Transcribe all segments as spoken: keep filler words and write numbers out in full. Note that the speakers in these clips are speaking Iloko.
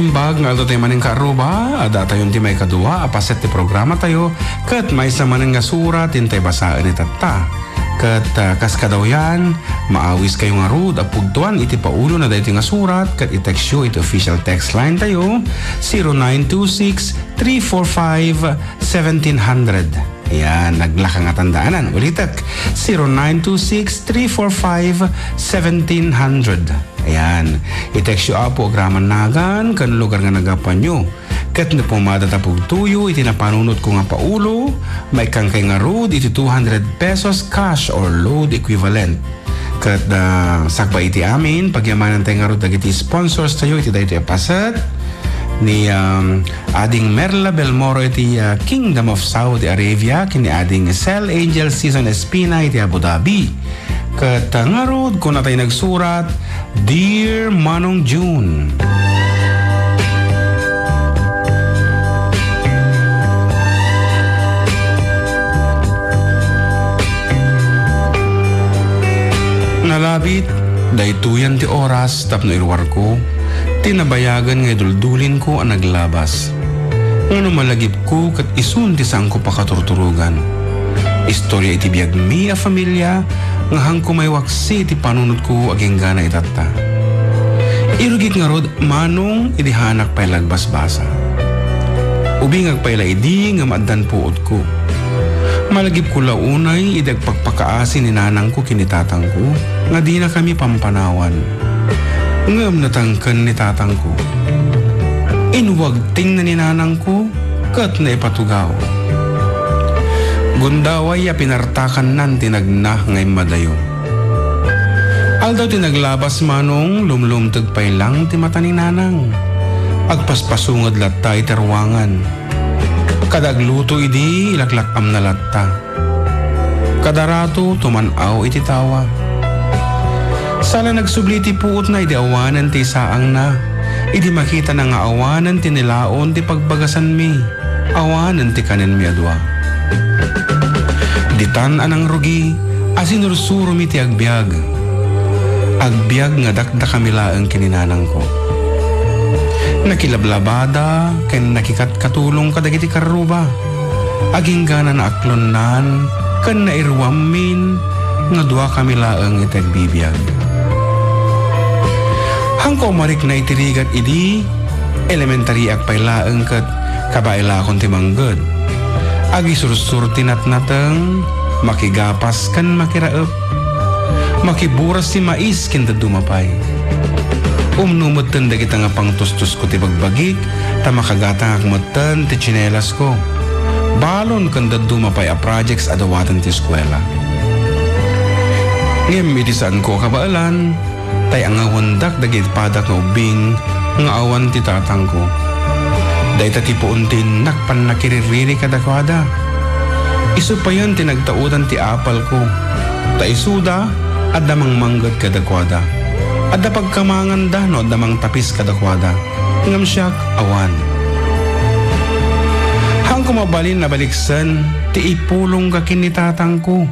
Naimbag nga aldaw tayo manen kaarruba, adda tayon ti maikadua a paset ti programa tayo, ket maysa manen nga surat intay basaen itatta. Ket, ah, kas kadawyan, maawis kayo ngarud a pugtuan iti paulo na daytoy nga surat ket i-text yo iti official text line tayo, zero nine two six, three four five, seventeen hundred. Ayan, naglaka nga tandaanan. Ulitek, zero nine two six, three four five, seventeen hundred. Ayan, i-text yo, Apo, agraman nagan, ken lugar nga nagapuan yo. Ket no pumada ta pugtoyo iti napanunot ko nga paulo, maikkan kay ngarud iti two hundred pesos cash or load equivalent. Ket, ah, sakbay iti amin, pagyamanan tayo ngarud dagiti sponsors tayo iti daytoy a paset ni, um, Ading Merla Belmoro iti, ah, Kingdom of Saudi Arabia, ken ni Ading Sel Angel Season Espina iti Abu Dhabi. Ket, ah, ngarud, kuna tayo nagsurat, Dear Manong June. Nalabit, daytoyan ti oras tapno iruarko ti nabayagan nga iduldulinko a naglabas. Ngano malagipko ket isun ti saanko pakaturturogan. Istoria iti biagmi a familia nga haanko maiwaksi ti panunotko agingga itatta. Irugik ngarud, Manong, idi haanak pay la agbasbasa. Ubingak pay la idi ngem addan puotko. Malagipko la unay idi agpakpakaasi ni nanangko ken ni tatangko nga dinakami pampanawan. Ngem natangken ni tatangko. Inwagtingna ni nanangko ket naipatugaw. Gundaway a pinartakannan ti nagna nga immadayo. Aldaw ti naglabas, Manong, lumlumteg pay lang ti mata ni Nanang. Agpaspasunged latta iti ruangan. Kada agluto idi, ilaklak-amna latta. Kada rato, tuman-aw iti tawa. Saan a nagsubli ti puotna idi awanen ti isaangna, idi makitana nga awanen ti nilaon ti pagbagasanmi, awanen ti kanenmi a dua. Ditan a nangrugi a sinursuromi ti agbiag. Agbiag nga dakdakami laeng ken ni nanangko. Nakilablabada ken nakikatkatulong kadagiti karruba. Agingga naaklonnan ken nairuammin nga duakami laeng iti agbibiag. Haanko a marikna iti rigat idi elementariak pay laeng ket kabaelakon ti mangged. Agisursur ti natnateng, makigapas ken makiraep. Makiburas ti mais ken dadduma pay. Umno metten dagita nga pangtustusko ti bagbagik, ta makagatangak metten ti tsinelasko, balon ken dadduma pay a projects a dawaten ti eskuela. Ngem idi saanko a kabaelan, tay angawendak dagiti padak nga ubbing nga awan ti tatangko. Dayta ti puon ti innak pannakiririri kadakuada. Isu payen ti nagtaudan ti apalko. Ta isuda, adda mangmangged kadakuada. Adda pagkamanganda no adda mangtapis kadakuada. Ngem siak, awan. Haanko mabalin a baliksen ti ipulongko ken ni tatangko.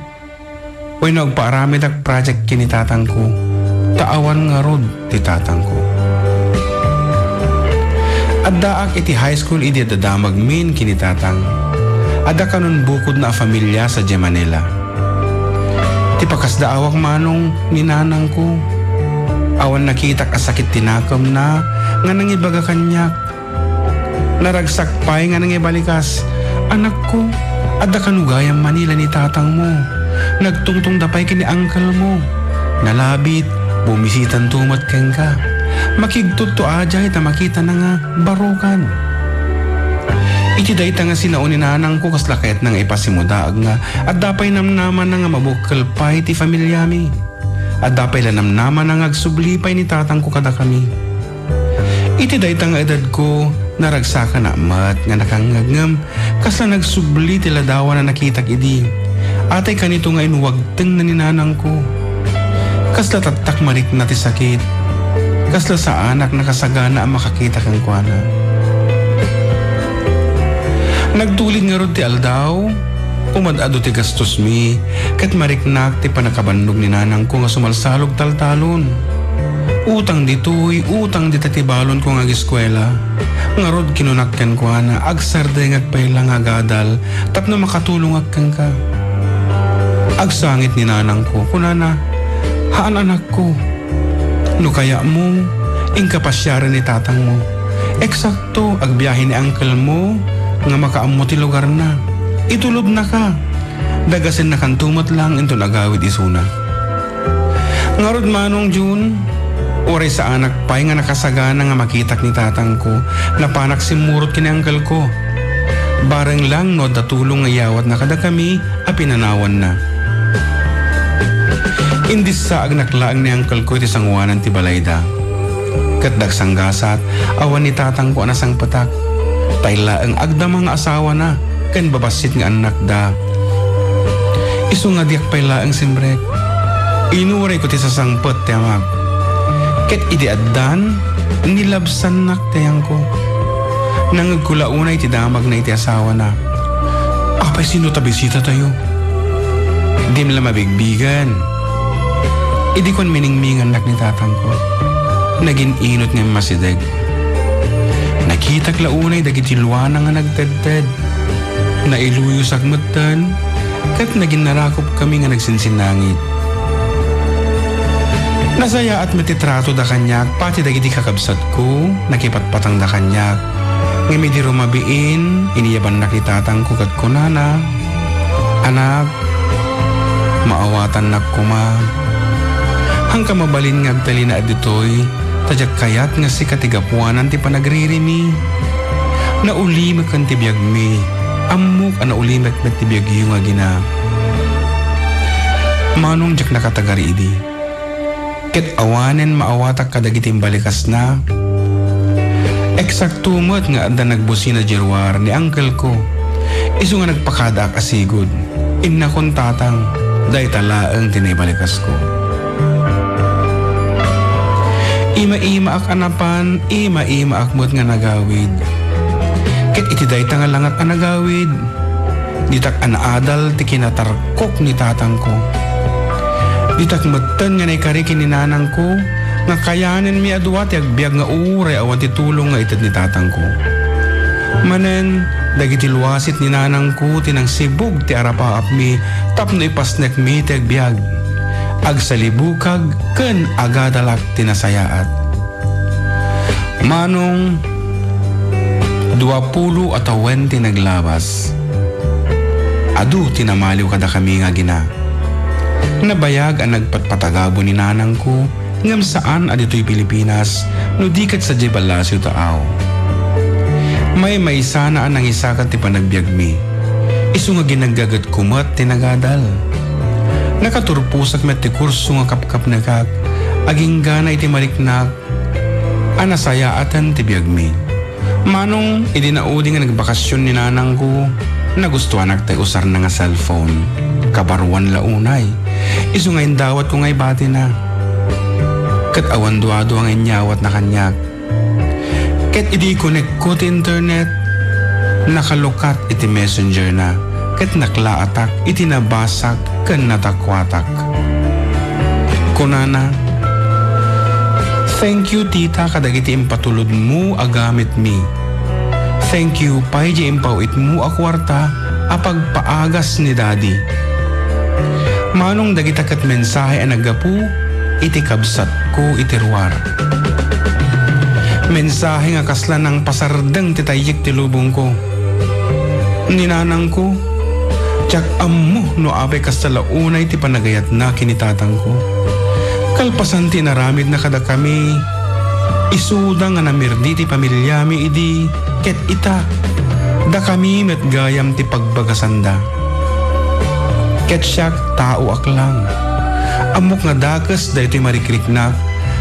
Wenno agpaaramidak project ken ni tatangko, ta awan ngarud ti tatangko. Addaak iti high school idi adda damagmin ken ni tatang. Adda kanon bukodna a familia sadiay Manila. Ti pakasdaawak, Manong, ni nanangko. Awan nakitak a sakit ti nakemna nga nangibaga kaniak. Naragsak pay nga nangibalikas, "Anakko, adda kano gayam Manila ni tatangmo. Nagtungtongda pay ken ni uncle-mo. Nalabit, bumisitanto met kenka. Makigtutto a diay ta makitana nga barukan." Iti dayta nga sinao ni nanangko, kasla kayatna nga ipasimudaag nga adda pay namnamana nga mabukkel pay ti familiami. Adda pay la namnamana nga agsubli pay ni tatangko kadakami. Iti dayta nga edadko, naragsakan met nga nakangngeg ngem kasla nagsubli ti ladawan a nakitak idi. Atay kanito nga inwagtengna ni nanangko. Kasla tattak marikna ti sakit. Kasla saanak nakasagana a makakita kenkuana. Nagtulid ngarud ti aldaw, umad-adu ti gastosmi, ket mariknak ti pannakabannog ni nanangko nga sumalsalog taltalon. Utang ditoy, utang dita ti balonko nga ageskuela. Ngarud, kinunak kenkuana, agsardengak pay la nga agadal tapno makatulongak kenka. Agsangit ni nanangko, kunana, "Haan, anakko. No kayatmo, inka pasiaren ni tatangmo. Eksakto, agbiahe ni uncle mo nga makaammo ti lugarna. Itulodnaka. Dagasennakanto met lang inton agawid isuna." Ngarud, Manong Jun, uray saanak pay nga nakasagana nga makitak ni tatangko, napanak simmurot ken ni uncle ko. Bareng lang no adda tulong nga iyawatna kadakami a pinanawanna. Indissaagnak laeng ni uncle ko iti sangoanan ti balayda. Ket dagsanggasat, awan ni tatangko a nasangpetak. Pay laeng agdama nga asawana ken babassit nga annakda. Isu nga diak pay laeng simrek. Inurayko ti sasangpet ti amak. Ket idi addan, nilabsannak ti ayangko. Nangngegko la unay ti damagna iti asawana. "Apay, sino ta bisitatayo? Dim la mabigbigen." Idi kuan, miningmingannak ni tatangko. Nagin-inot nga immasideg. Nakitak la unay dagiti luana nga nagtedted. Nailuyosak metten, ket nagin narakop kami nga nagsinsinnangit. Nasayaat met ti tratoda kaniak, pati dagiti kakabsatko, nakipatpatangda kaniak. Ngem idi rumabiin, iniyabannak ni tatangko ket kunana, "Anak, maawatannak koma. Haanka mabalin nga agtalinaed ditoy, ta diak kayat nga sika ti gapuanan ti panagririmi. Naulimek ken ti biagmi. Ammok a naulimek met ti biagyo nga agina." Manong, diak nakatagari idi. Ket awanen maawatak kadagiti imbalikasna. Eksakto met nga adda nagbusina diay ruar ni uncle ko. Isu nga nagpakadaak a sigud. Innakon, "Tatang, dayta laeng ti naibalikas ko." Ima-imaak a napan, ima-imaak met nga nagawid. Ket iti dayta nga langat a nagawid, ditak a naadal ti kinatarkok ni tatangko. Ditak metten nga naikari ken ni nanangko nga kayanenmi a dua ti agbiag nga uray awan ti tulong nga ited ni tatangko. Manen, dagiti luasit ni nanangko ti nangsibug ti arapaapmi tapno ipasnekmi ti agbiag. Agsalibukag ken agadalak ti nasayaat. Manong, duapulo a tawen ti naglabas. Adu ti namaliw kadakami nga agina. Nabayag a nagpatpatagabo ni nanangko, ngem saan a ditoy Pilipinas, no di ket sadiay ballasiw ta aw. Maymaysana a nangisakan ti panagbiagmi. Isu nga ginaggagetko met ti nagadal. Nakaturposak met ti kurso nga kapkapnekak, agingga na iti mariknak a nasayaaten ti biagmi. Manong, idi naudi nga nagbakasyon ni nanangko, nagustuanak ti usarna nga cellphone. Kabaruan la unay. Isu nga indawatko nga ibatina. Ket awan duadua nga inyawatna kaniak. Ket idi ikonekko ti internet, nakalukat iti messenger na. Ket naklaatak iti nabasak ken natakuatak. Kunana, "Thank you, tita, kadagiti impatulodmo a gamitmi. Thank you pay diay impaw-itmo a kuarta a pagpaagas ni daddy." Manong, dagita ket mensahe a naggapu iti kabsatko iti ruar. Mensahe nga kasla nangpasardeng ti tayyek ti lubongko. Ni nanangko, diak ammo no apay kasta la unay ti panagayatna ken ni tatangko. Kalpasan ti inaramidna kadakami, isuda nga namirdi ti pamiliami idi, ket ita, dakami met gayam ti pagbagasanda. Ket siak, taoak lang. Ammok nga dakes daytoy marikriknak,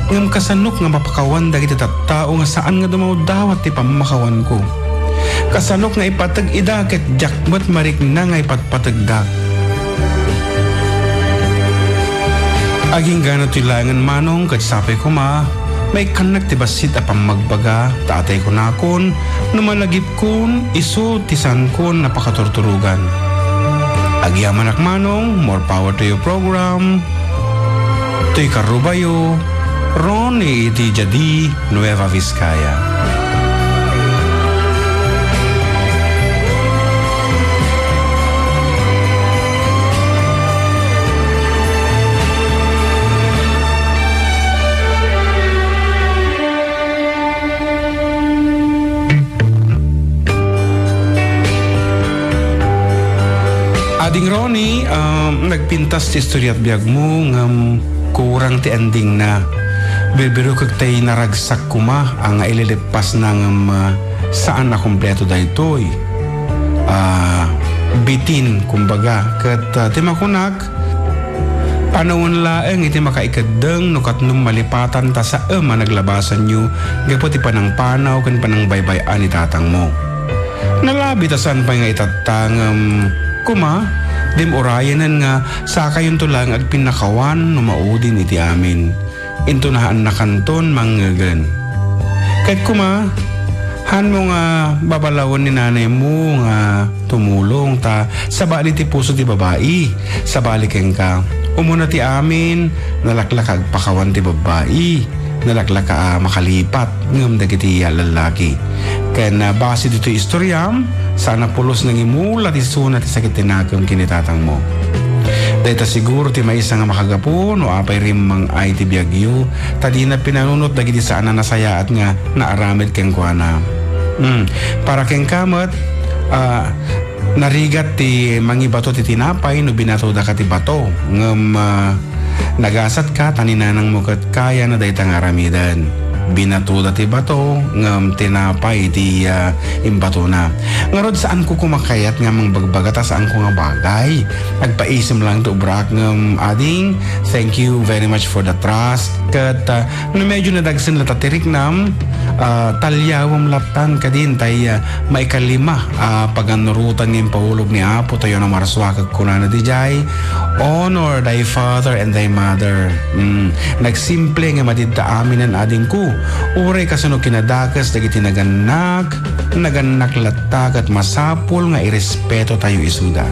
ngem kasanok nga mapakawan dagiti tattao nga saan nga dumawdawat ti pammakawanko? Kasanok nga ipateg ida ket diak met marikna nga ipatpategdak? Aginggana toy laengen, Manong, ket sapay koma, maikkannak ti bassit a pammagbaga, ta atay kunakon, no malagipkon, isu ti saankon a pakaturturogan. Agyamanak, Manong, more power to your program. Toy karrubayo, Ronnie iti Jadi, Nueva Vizcaya. Ading Ronnie, um, nagpintas ti istoriat biagmo ngem kurang ti endingna. Birbirokek tay naragsak koma a nga ililippasna ngem, uh, saan a kompleto daytoy. Ah, bitin, kumbaga. Ket, uh, ti makunak, panawen laeng iti makaikeddeng no katnom malipatan ta saem a naglabasanyo gapu ti panangpanaw ken panangbaybay-an ni tatangmo. Nalabi ta saan pay nga itatta ngem koma, dim urayenen nga sakayonto laeng agpinnakawan no maudin iti amin. Intonaannakanton mangngegen. Ket koma, hanmo nga babalawen ni nanaymo nga tumulong ta sabali ti puso ti babai, sabali kenka. Umuna ti amin, nalaklaka agpakawan ti babbai, nalaklaka a makalipat ngem dagiti a lallaki. Ken, ah, base ditoy istoriam, saan a pulos nangimula ti isuna ti sakit ti nakem ken ni tatangmo. Dayta siguro ti maysa nga makagapu no apay rimmang-ay ti biagyo, ta dina pinanunot dagiti saan a nasayaat nga naaramid kenkuana. Mm. Para kenka met, ah, narigat ti mangibato ti tinapay no binatodaka ti bato, ngem, ah, nagasatka ta ni nanangmo ket kayana dayta nga aramiden. Binatoda ti bato, ngem tinapay ti, ah, imbatona. Ngarud, saanko koma kayat nga mangbagbaga ta saanko nga bagay. Agpaisem laeng ti obraak ngem, ading, thank you very much for the trust. Ket, ah, no medyo nadagsen latta ti riknam, ah, talyawem lattan kadin tay, ah, maikalima a pagannurotan nga impaulog ni Apo tayo a Marsuakek kunana didiay, "Honor thy father and thy mother." Mm, nagsimple nga madidta aminen, adingko. Uray kasano kinadakes dagiti nagannak, nagannak latta ket masapul nga irespeto tayo isuda.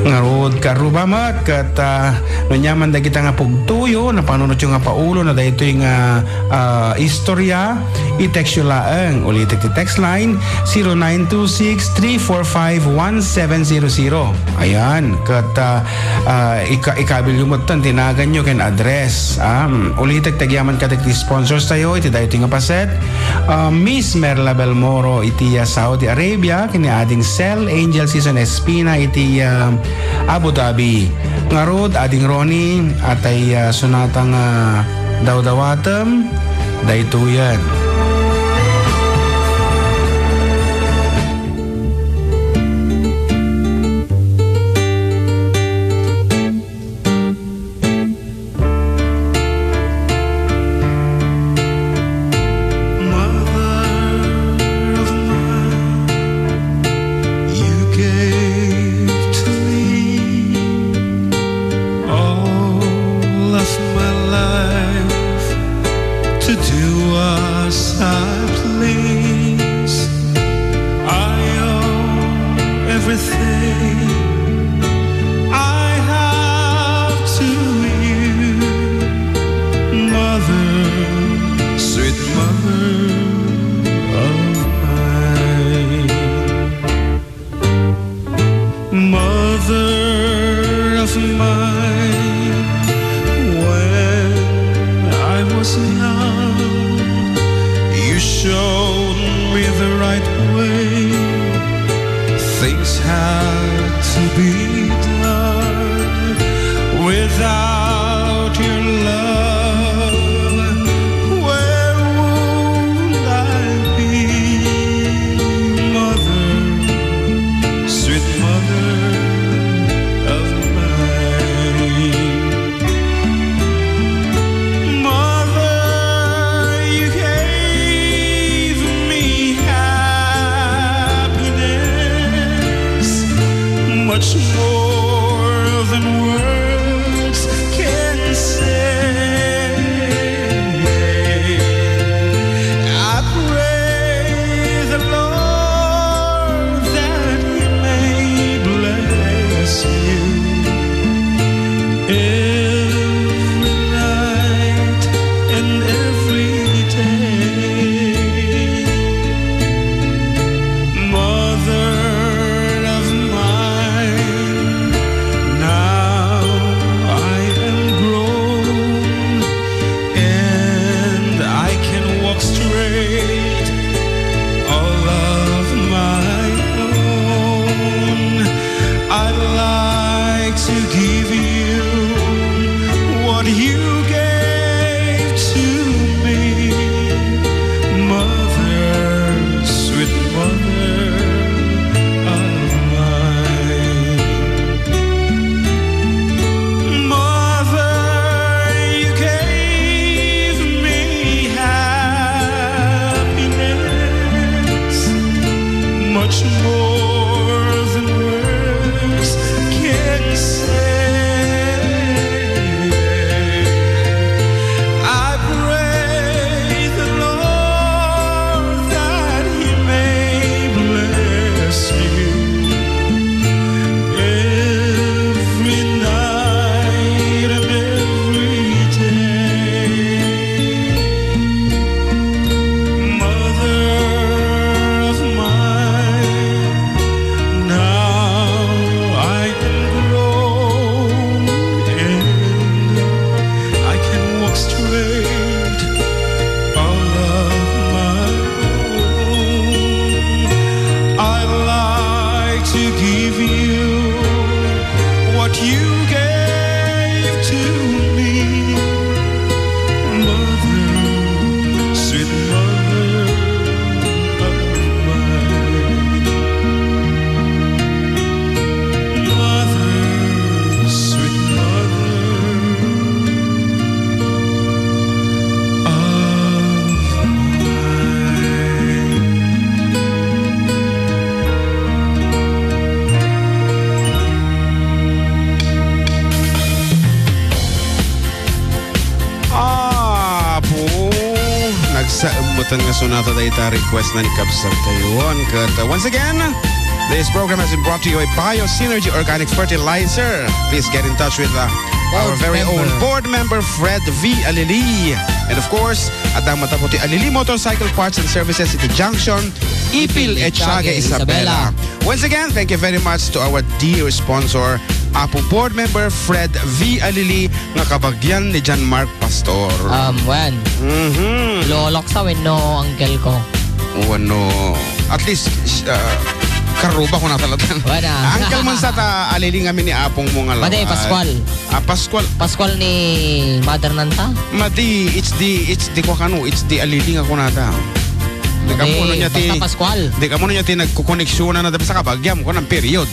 Ngarud, karuba met ket, ah, no aniaman dagita nga pugtoyo, napanunotyo nga paulo na daytoy nga, ah, istorya, i-text yo laeng. Ulitek ti text line, zero nine two six, three four five, one seven zero zero. Ayan, ket, ah, ah, ika-, ikabil yo metten ti naganyo ken address. Ah, mm, ulitek ti agyaman kadagiti sponsors tayo iti daytoy nga paset. Ah, Miss Merla Belmoro iti, ah, Saudi Arabia, ken ni ading Sel Angel Season Espina iti, ah, Abu Dhabi. Ngarud, ading Ronnie, atay, ah, sonata nga dawdawatem, daytoyen. Mother of mine, you gave to me all of my life to do as I please. I owe everything I have to you, mother, sweet mother of mine. Mother of mine, when I was young, you showed me the right way. Things had to be done. Without your love, where would I be, mother? Sweet mother of mine. Mother, you gave me happiness, much more to give you what you gave to me, mother, sweet mother of mine. Mother, you gave me happiness, much more than words can say. I pray the Lord that He may bless you every night and every day. Mother of mine, now I am grown and I can walk straight all of my own. I like to give you what you gave to me, mother, sweet mother of mine. Mother, sweet mother of mine. Apo, nagsaem metten nga sonata dayta request na ni Kabsat Tayuan. Ket, uh, once again, this program has been brought to you by Bio Synergy Organic Fertilizer. Please get in touch with, uh, our Board very own member. Board member, Fred V Alili. And of course, adda met apo ti Alili Motorcycle Parts and Services iti Junction, Ipil, Ipil, Etiaga, Etiaga, Isabela. Isabela. Once again, thank you very much to our dear sponsor, Apo Board Member Fred V Alili, nga kabagian ni John Mark Pastor. Um, wen. Mhm. Lolok sa wenno uncle ko? Wenno, at least, uh, karuba ko na talaga. Wala. Uncle man sa ta, Alili, ngamin ni apong mo nga lawas. Madi, Pascual. Ah, Pascual. Pascual ni mother nanta? Madi, it's the, it's the, kua kano, it's the Alili nga kunata. Di ka Madi, mo niya ti, basta Pascual. Di ka mo niya ti nagkukoneksyonan na, basta kabagiam, kunang period.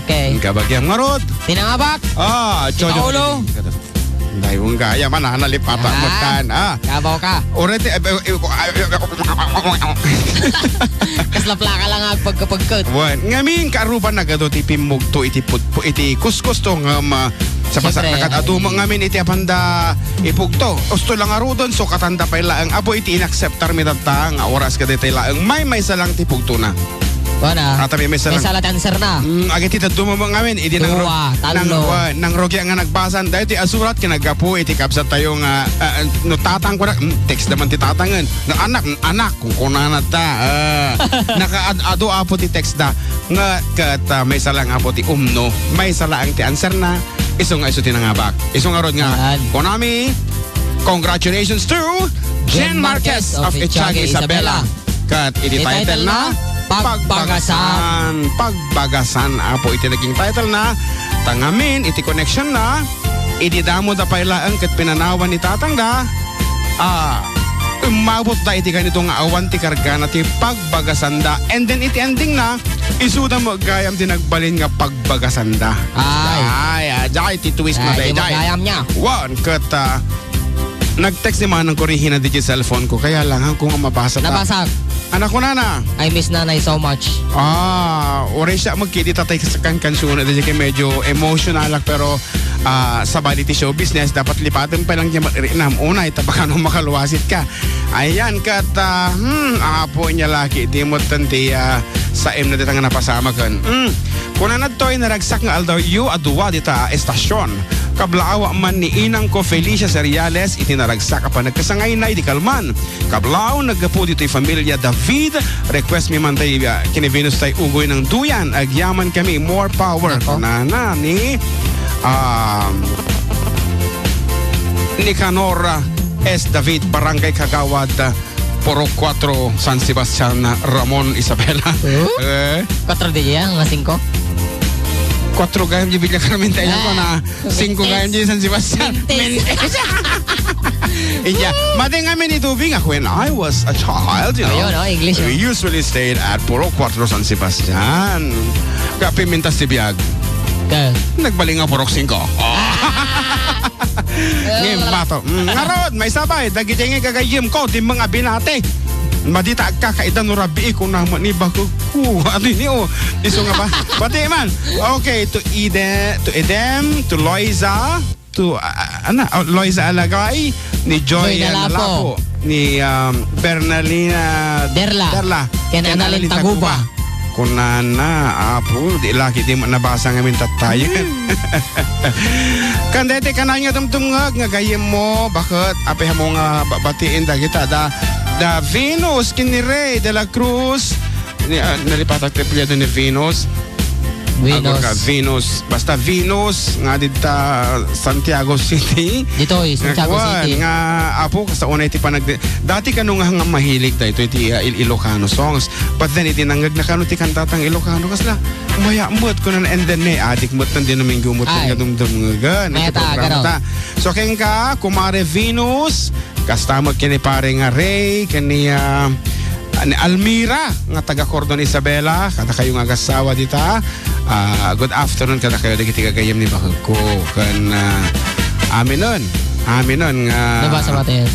Okay. Kabagiam. Ngarud. Tinangabak. Ah, Chocho. Paulo. Dayong gaya man, ah, nalipata Ah, mo tan, ah. Kabaw ka. Orete, eh, eh, eh, eh, Kas laplaka lang agpagkapagkat. Wen, ngamin, karuba na gado ti pimmugto iti put-, iti kuskus to nga, um, ah, sa basa-, Siyempre, nakaad-adu mo ay. Ngamin iti apanda ipugto. Usto lang aruden, so katanda pay laeng. Apo iti inakseptar mi tatta nga oras kadaytay laeng. Maymaysa lang ti pugtona. Wala. Ata may, may salang. May sala ti answer na. Mm, agiti daduma mo ngamin, idi nang ro-, Dua, nang, talo. Wa-, nang rugya nga nagbasan, daytoy a surat kinagapu iti kabsat tayo nga, ah, ah, no tatang ko na, mm, text naman ti tatangen. No anak, mm, anak, kung kunana ta, ah, nakaad-adu apo ti text da, nga ket, ah, may salang apo ti umno, may salaang ti answer na, isu nga isu ti nangabak. Isu nga rod nga, Saan? Konami, congratulations to Jen Marquez of Etiaga Isabela. Ket iti title na, Pagbagasan. Pagbagasan. Pagbagasan, apo, iti naging title na. Ta ngamin, iti connection na, idi damo da pay laeng ket pinanawan ni tatang da, ah, umabot da iti kanito nga awan ti kargana ti pagbagasan da. And then, iti ending na, isuda mo gayam ti nagbalin nga pagbagasan da. Ay. Ay, ah, jay, ti twist na, Ay, di jay. Magayam niya. Wen, ket, ah, Nag-text ni Manang Corihina di cellphone ko, kaya lang, hangko nga mabasa ta. Nabasa. Anak ko, nana. I miss Nanay so much. Ah, uray siya magkidi tatay sa kan kansyona, di kay medyo emotional lang, pero, ah, sabali ti show business, dapat lipaten pa lang diyan, mat-, rinam. Unay, tabakano makaluasit ka. Ayan, kat, ah, hmm, apo niya laki, di mo tanti, ah, sa M na ditang napasamakan. Hmm. Kuna na to'y naragsak nga aldaw yu a dua dita a estasyon. Kablaaw man ni inang ko Felicia Seriales iti naragsak a panagkasangayna idi kalman. Kablaaw, naggapu ditoy familia David, request mi man tay, ah, kini Venus tay ugoy ng duyan. Agyaman kami, more power. Nako. Nana ni, um, Nicanor S. David, Barangay Kagawad, Purok kuatro, San Sebastian, Ramon, Isabela. Oh? Eh? Kuatro di iya, nga singko? Kuatro gayam di Villa Carmen, tayo ko na Ah, singko gayam di San Sebastian. Mentes. Mentes. Inya, madi nga Manitobi nga, when I was a child, you know, Ayun, oh, English, oh. we usually stayed at Purok Kuatro San Sebastian. Kapimintas ti biag. Ka- Nagbalik nga Purok Singko. Oh. Ngem, bato. Mm, ngarud, maisabay, dagiti nga gagayyem ko, ti mga binati. Madita agkakaida no rabii ko naman ni bakugko. Ano ni, oh? Iso nga ba? Bati man. Okay, to Ede, to Edem, to Loiza, to, ah, ah, ana, oh, Loiza Alagay, ni Joy, Joy ah, Nalapo. Nalapo, ni, um, Bernalina Derla. Derla. Ken Ken Annalyn Annalyn Taguba. Taguba. Kunana, apo, di laki di mo nabasa ngamin tattayen. Kan daytoy kanayon nga dumdumngeg nga gayyem mo, baket, apay mo nga ba-, batiin dagita da, da Venus, ken ni Ray de la Cruz, ni, ah, nalipatak ti apelyido ni Venus. Venus. Agor ka, Venus. Basta Venus nga didta Santiago City. Ditoy, Nga Santiago kuan, City. Nga apo, kasta unay ti panag-, dati kano nga, nga mahilig daytoy ti, ah, Il-, Ilocano songs. But then, iti nangngegna kano ti kantatang Ilocano, kasla, maya met, kunan, and then, ne, adik met, tan di namin gumot Ay. nga dumdumngegan. Maya Iti ta, programa garo. ta. So, kenka, Kumare Venus, kasta met ken ni Pare nga Ray, ken ni, ah, ni Almira, nga taga Cordon Isabela, kada kayo nga agasawa dita. Ah, good afternoon, kada kayo dagiti gagayyem ni bakugko. Ken, ah, aminen, aminen nga Nabasa ba tayo?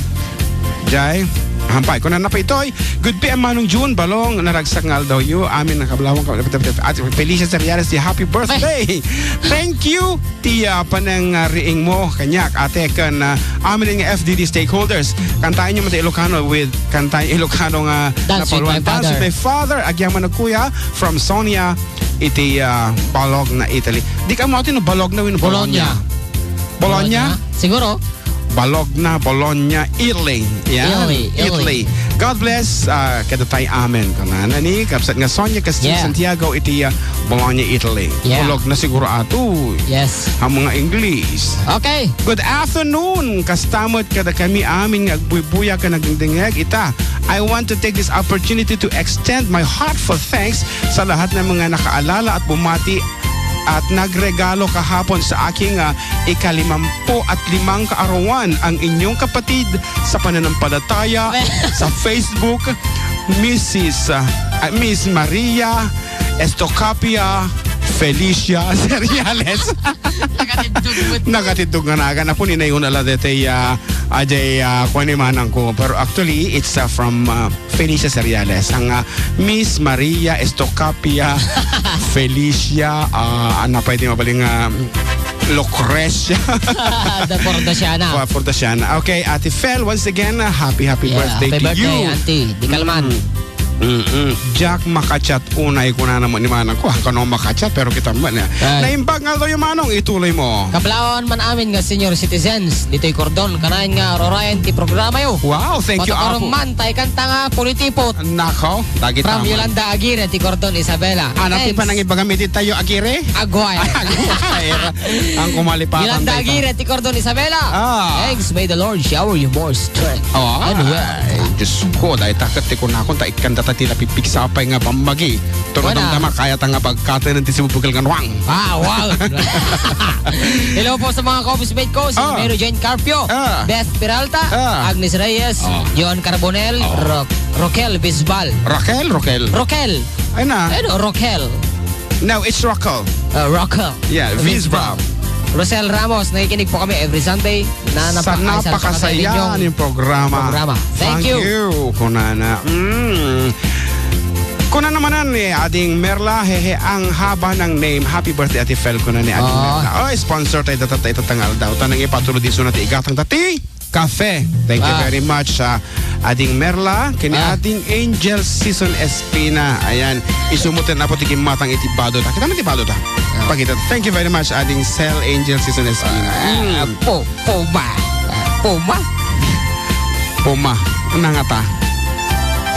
Jay, hampay, kunan na pa itoy. Good P M Manong June, Balong, naragsak nga aldawyo. Amin, nakablawang ka, at Felicia Seriales, ti happy birthday. Thank you, ti, ah, panangriing mo, kaniak, ate, ken, ah, amin nga F D D stakeholders. Kantaen niyo man ti Ilocano with, kantaen Ilocano nga Dance with napalwan. My Dance with father. My father. Agyaman na kuya, from Sonia, iti, ah, Bologna, Italy. Di ka mo, ati, no, Bologna, win Bologna. Bologna. Bologna? Bologna? Siguro. Bologna, Bologna, Italy. Yan, Italy, Italy. Italy. God bless, ah, kadatayo amin. Kanana ni, kabsat nga Sonia Castillo Yeah. Santiago, iti, ah, Bologna, Italy. Yeah. Bologna siguro ato. Yes. Ang mga English. Okay. Good afternoon. Kasta met kada kami amin nga agbuybuya ken nagdingdingeg. Ita, I want to take this opportunity to extend my heartfelt thanks sa lahat ng mga nakaalala at bumati at nagregalo kahapon sa aking, ah, ikalimampu at limang kaarawan, ang inyong kapatid sa pananampalataya sa Facebook, Missus, ah, ah, Miss Maria Estocapia Felicia Seriales. Nakatindog mo. Nakatindog nga nagan. Apo ni nayon ala dete, ah, ajay, ah, kuwan ni manang ko. Pero actually, it's, ah, from, ah, Felicia Seriales, ang, ah, Miss Maria Estocapia Felicia, ah, ano pa iti mabaling, ah, Lucrecia. The Fordasiana. For, Fordasiana. Okay, Ate Fel, once again, ah, happy, happy Yeah, birthday happy to birthday, you. Auntie. Di kalman. Mm. Mm-mm. Jack makachat unay, kunana mo ni manang ko, ang kano makachat, pero kita mo na. Ay. Naimbag nga aldaw yung manong, ituloy mo. Kablawan man amin nga senior citizens, ditoy Cordon, kanayon nga rurayan ti programa yo. Wow, thank you, Patukarom Apo. Man, tay kanta nga pulitipot. Nako, dagit From naman. Yolanda Aguirre, ti Cordon, Isabela. Anak ti Thanks. Panangibagam iti tayo, Aguirre? Aguirre. Aguirre. Ang kumalipatan Yolanda tayo. Aguirre, ti Cordon, Isabela. Ah. Thanks, may the Lord shower you more strength. Oh, And wealth. Ay, Diyos ko, dahil takot ti kunakon, ta ikkan data ti napipigsa pay nga pammagi. Turong Wala. Tama, kaya ta nga pagkatanan ti sibubugal nga nuang. Ah, wow. Hello po sa mga ka-office mate ko, si Ah. Mary Jane Carpio, Ah. Beth Peralta, Ah. Agnes Reyes, Ah. Joan Carbonel, Ah. Ro-, Roquel Bisbal. Raquel, Roquel. Roquel. Ay na. Ano, Roquel? No, it's Roquel. Ah, Roquel. Yeah, Bisbal. Bisbal. Rosel Ramos, nakikinig po kami every Sunday. Na Sa napaka-, napakasaya napakasaya ninyong ning programa. programa. Thank Thank you. you, Kunana. Mm. Kunana manen ni Ading Merla, hehe, ang haba ng name. Happy birthday, Ate Fel, kunana ni Ading Oo. Merla. Oh, sponsor tayo, tayo, tayo, tayo, aldaw. Tanang ipatuloy di sunat igatang tati. Cafe. Thank you Ah. very much, ah, Ading Merla, kini Ah. Ading Angel Season Espina. Ayan, isumutin na po ti kimmatang iti bado ta. Kita mo ti bado ta? Ah. Pakita. Thank you very much, Ading Sel Angel Season Espina. Ah, Mm. po, puma. Ah, puma. Puma. Nangata.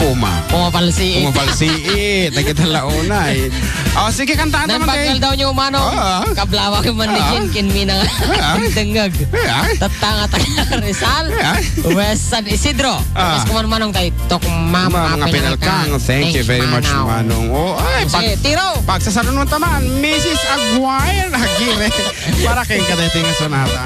Uma. Pumapalsiit. Pumapalsiit. Dagita la unay. Oh, sige, kantaan naman kay. Nagbagal daw niyo, Manong. Oo. Kablawag man ni Ah. Jin, kin Mina nga. Ah. Dengeg. Ah. Tattanga taga Rizal. Ah. West San Isidro. Ah. Yes, kuman Manong kay Tok Ma'am Ma-, mga Apinalkang. Apinalkang. Thank you Thanks, very much, Manong. Manong. Oh, ay, Sige, pag-, tiro. Pagsasalunuan taman, Missus Aguirre Aguirre. Para kay kadaytoy nga sonata.